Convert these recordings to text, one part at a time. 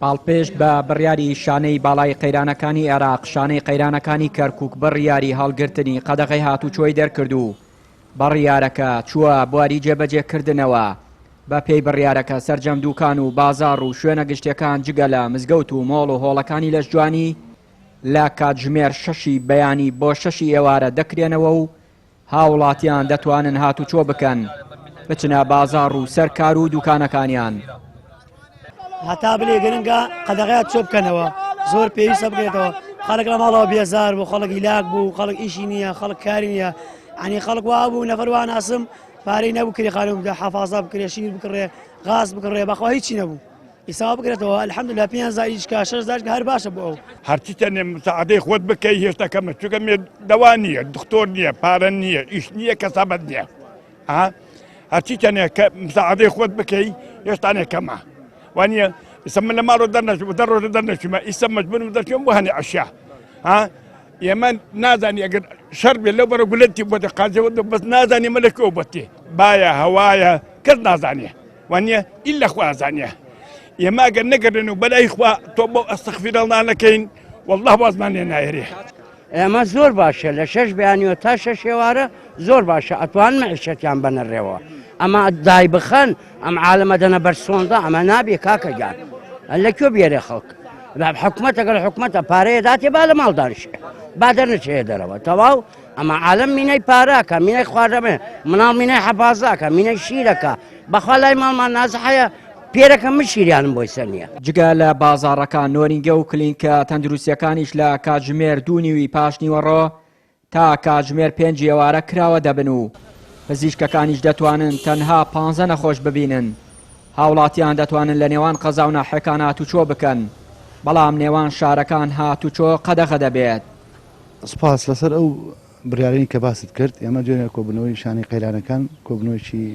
پاڵپشت بە بڕیاری شانەی باڵای قەیرانەکانی عێراق، شانەی قەیرانەکانی کەرکوک بڕیاری هەڵگرتنی قەدەغەی هاتوچۆی دەرکرد و بڕیارەکە چووە بواری جێبەجێکردنەوە. بەپێی بڕیارەکە سەرجەم دوکان و بازاڕ و شوێنە گشتیەکان جگە لە مزگەوت و مۆڵ و هۆڵەکانی لەشجوانی لە کاتژمێر شەشی بەیانی بۆ شەشی ئێوارە دەکرێنەوە و هاوڵاتیان دەتوانن هاتوچۆ بکەن بچنە بازاڕ و سەر کار و دوکانەکانیان. هەتا بلێ گرنگە قەدەغەیات چۆ بکەنەوە زۆر پێویستە بکرێتەوە خەڵک لە ماڵەوە بێزار بوو خەڵک هیلاک بوو خەڵک ئیشی نییە خەڵک کاری نییە عنی خەڵک وا بوو نەفەر وا ناسم پارەی نەبوو کرێ خانوو بدە حەفازە بکرێ شیر بکڕێ غاز بکڕێ بەخوا هیچی نەبوو ئیسا بگرێتەوە الحمدلله 5000 ئیش کا 6000 هەر باشە بۆ ئەو. هەرچی تەنێ مساعدەی خۆت بکەی هێشتا کەمە چونکە مێ دەوا نییە دکتۆر نییە پارە نییە ئیش نییە کەسابەت نییە هەرچی تەنێ کە مساعدەی خۆت بکەی هێشتانێ کەمە وانە ئیسە من لە ماڵەوە دەرنەچووم دە ڕۆژە دەرنەچوومە ئیسە مەجبورم دەرچووم بۆ هەنێ ئەشیا ها ئێمە نازانی ئەگەر شەر بێ لەو بەرە گولەتی بۆ دەقازەوە بەس نازانی مە لە کوێ بۆتێ باە هەوایە کەس نازانێ وانە ئیلا خوا زانیە ئێمە ئەگەر نەگەرێن و بەلای خوا تۆ بۆ ئەستەغفیرەڵا نەکەین والله وازمان لێ نایەرێ. ئێمە زۆر باشە لە شەش بەیانیەوە تا شەش ئێوارە زۆر باشە ئەتوان مەعیشەتیان بەنە ڕێوە ئەمە دای بخەن ئەم عالەمە دەنە بەر سۆندە ئەمە نابێ کاکە گیان لە کوێ بێرێ خەڵک حکومەتە گەل حکومەتە پارەیە داتێ با لە ماڵ دانیشێ با دەرنەچێ دەرەوە تەواو ئەمە عالم مینەی پاراکە مینەی خواردەمێ مناڵ مینەی حەفازاکە مینەی شیرەکە بەخوا لای ماڵمان نازحەیە پێرەکە من شیریانم بۆی سەر نییە. جگە لە بازاڕەکان، نۆرینگە و کلینکە تەندروستییەکانیش لە کاتژمێر دوو نیوی پاشنیوەڕۆ تا کاتژمێر پێنجی ئێوارە کراوە دەبن و پزیشکەکانیش دەتوانن تەنها پانزە نەخۆش ببینن. هاوڵاتیان دەتوانن لە نێوان قەزا و ناحیەکان هاتوچۆ بکەن، بەڵام نێوان شارەکان هاتوچۆ قەدەغە دەبێت. سوپاس لەسەر ئەو بڕیارەی کە باست کرد، ئێمە دوێنێ کۆبوونەوەی شانەی قەیرانەکان کۆبوونەوەیەکی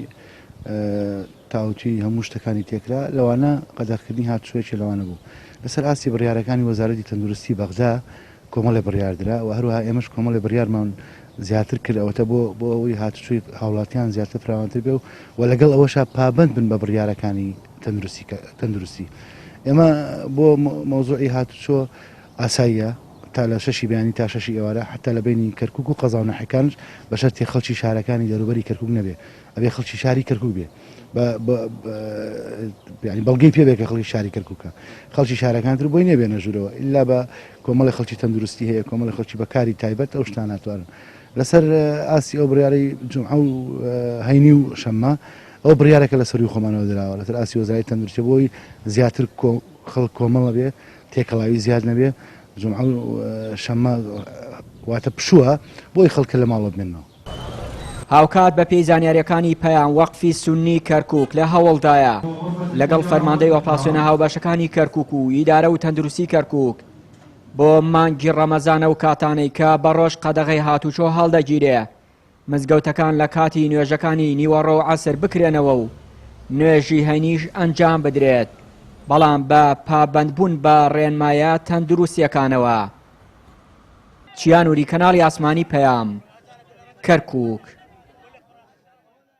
تاوتوێی هەموو شتەکانی تێکرا، لەوانە قەدەغکردنی هاتوچۆ یەکێ لەوانە بوو. لەسەر ئاستی بڕیارەکانی وەزارەتی تەندروستی بەغدا کۆمەڵێ بڕیار درا و هەروەها ئێمەش کۆمەڵێ بڕیارمان زیاتر کرد ئەوەتە بۆ بۆ ئەوەی هاتوچۆی هاوڵاتیان زیاتر فراوانتر بێ و لەگەڵ ئەوەشا پابەند بن بە بڕیارەکانی تەندروستی تەندروستی. ئێمە بۆ مەوزوعی هاتوچۆ ئاساییە تا لە شەشی بەیانی تا شەشی ئێوارە حەتا لە بەینی کەرکوک و قەزا و ناحیەکانش بە شەرتێ خەڵکی شارەکانی دەوروبەری کەرکوک نەبێ ئەبێ خەڵکی شاری کەرکوک بێ بە یانی بەڵگەی پێ بێ کە خەڵکی شاری کەرکوکە خەڵکی شارەکان تر بۆی نیە بێنە ژوورەوە ئیلا بە کۆمەڵی خەڵکی تەندروستی هەیە کۆمەڵی خەڵکی بە کاری تایبەت ئەو شتانە ناتوانن لەسەر ئاستی ئەو بڕیارەی جومعە و هەینی و شەممە ئەو بڕیارەکە لە سەروی خۆمانەوە دراوە لەسەر ئاستی وەزارەتی تەندروستی بۆی زیاتر خەڵک کۆمەڵ نەبێ تێکەڵاوی زیاد نەبێ جومعە و شەممە واتە پشووە بۆی خەڵکە لە ماڵەوە بمێننەوە. هاوکات بەپێی زانیارییەکانی پەیام وەقفی سوننی کەرکوک لە هەوڵدایە لەگەڵ فەرماندەی ئۆپراسیۆنە هاوبەشەکانی کەرکوک و ئیدارە و تەندروستی کەرکوک بۆ مانگی ڕەمەزان ئەو کاتانەی کە بە ڕۆژ قەدەغەی هاتوچۆ هەڵدەگیرێ مزگەوتەکان لە کاتی نوێژەکانی نیوەڕۆ و عەسر بکرێنەوە و نوێژی هەینیش ئەنجام بدرێت، بەڵام بە پابەندبوون بە ڕێنمایە تەندروستییەکانەوە. چیا نوری، کەناڵی ئاسمانی پەیام، کەرکوک.